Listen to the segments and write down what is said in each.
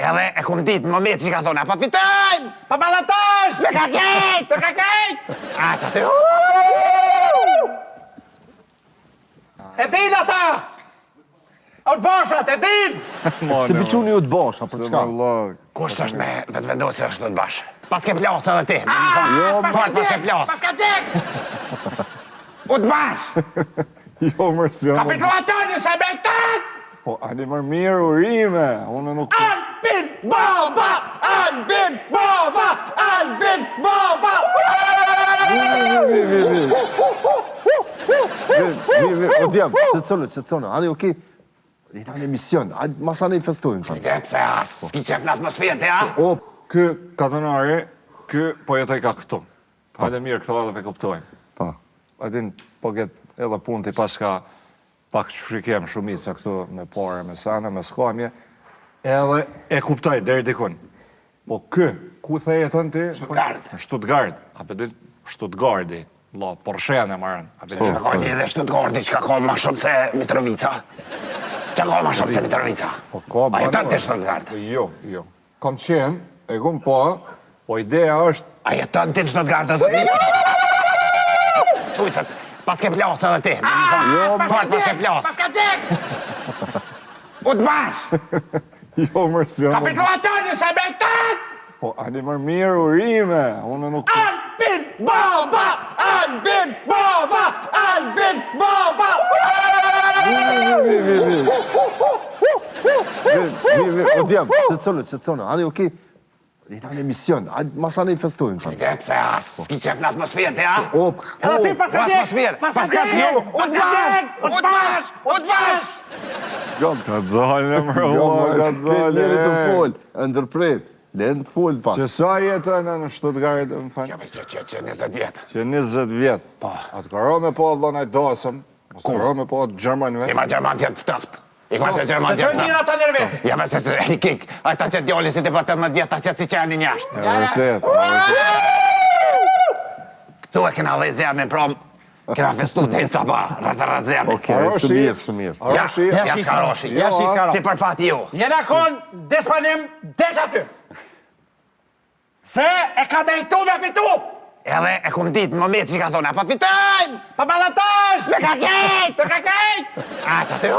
Edhe e kum ditë në moment që ka thonë, a pa fitojmë! Pa balotazh! Me ka kejt! Me ka kejt! A, që aty? E din ata! Udbashat, e din! Se biçuni u të bash, apo çka? Kush është me vetëvendosje është udbash? Pas ke plasë edhe ti, në më thonë. Jo, Fort pas ke plasë. Pas ka dek! Udbash! Jo, mërë Ka fitu ato një se me tët! Po, ani mërë mirë urime, unë nuk... Albin Baba! Albin Baba! Albin Baba! Vi, vi, vi, vi. Vi, vi, o djem, qetësonu, qetësonu, ani, okej. Jena në emision, hajde, masanej festojmë. Pa. Dhe pse as, s'ki qef në atmosferë, te a? O, Ky katonari, ky po jetoj ka këtu. Hajde mirë, këto edhe pe kuptojmë. Pa. A din, po get edhe punë ti paska pak që kem shumica këtu me pare, me sene, me skamje, edhe e kuptoj deri dikun. Po ky, ku the jeton ti? Stuttgart. Në Stuttgart. A pe di Stuttgarti, vlla, Porsche në marrën. A pe di? Çka ka lidhje Stuttgarti, çka ka ma shumë se Mitrovica? Çka ka ma shumë se Mitrovica? Po ka, A jeton ti Stuttgart? Po jo, jo. Kam qenë, e kom pa, po ideja është A jeton ti në Stuttgart, o zotni? Shuj se pas ke plasë edhe ti. Jo, Fort pas ke plasë. Pas ka dek! Udbash! Jo, mërë si Ka fitu ato një se me tët! Po, ani mërë mirë urime, unë nuk... Albin Baba! Albin Baba! Albin Baba! Vi, vi, vi, vi. Vi, vi, vi, o djem, qetësonu, qetësonu, ani, okej. Jena në emision, hajde, masanej festojmë. Pa. Dhe pse as, s'ki qef në atmosferë, te a? O, Edhe ti pas ka O, dek! atmosferë, Pas ka pas ka dek! dek! Pas ka dek! Udbash! Udbash! jam, Ka dalë, mërë, jam, ka ka dalë. njeri të fol, e ndërpret, le në të fol pak. Që sa jetën në Stuttgart, më fal? Jo, që, që, që 20 vjetë. Që 20 vjet. Po. Atë karo me po vlla naj dasëm, mos karo me po gjermanëve. Si ma gjerman t'jetë ftoft. I ma se gjerman Se t'jetë qojnë mirë ftoft. ata nërvet! Ja, me se se i kik, ai ta qet djali si ti pa 18 vjet, ta qet si qenin jashtë. E vërtet, e vërtet. Këtu e kena dhe zemrin, pra kena festu deri në sabah, rreth e rreth zemrin. Okej, së mirë, së mirë. Ja, Aroshi, ja, shi s'ka roshi. Ja, shi s'ka roshi. Si për fati ju. Jena kon disponim des aty! Se e ka meritu me fitu! Edhe e kum ditë në moment që ka thonë, a pa fitojmë! Pa balotazh! Me ka kejt! Me ka kejt! A, që aty?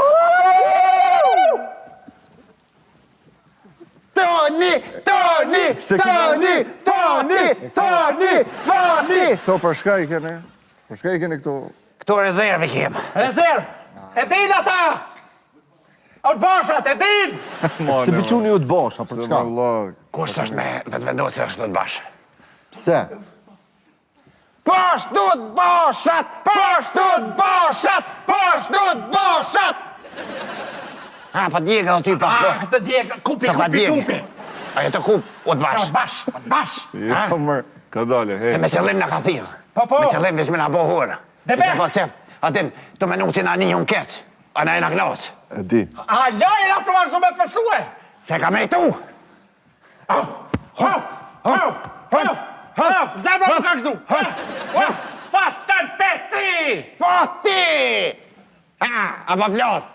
Toni, Toni, Toni, Toni, Toni, Toni! Këto për shka i keni? Për shka i keni këto? Këto rezervë i kem. Rezerv! E din ata! Udbashat, e din! Se biçuni u të bash, apo çka? Kush është me vetëvendosje është udbash? Pse? Poshtë udbashat! Poshtë udbashat! Poshtë udbashat! Ha, pa djegë edhe ty pa. Ah, të djegë, kupi, Sa pa kupi, djegë. kupi! Ajo të kup, udbash. Udbash, udbash! Jo, mërë, ka dale, hej. Se me qëllim na ka thirrë. Po, po. Me qëllim veç me na bo hurë. Dhe me. Po, qef, atin, të menu që na njëhëm keq. A na jena knaq. E di. A lojë ato vazhdu me festue! Se ka meritu. Ha! Ha! Ha! Ha! Zemra më ka gëzu! Ha! Ha! Fatën Peci! Fati! Ha, a pa plas.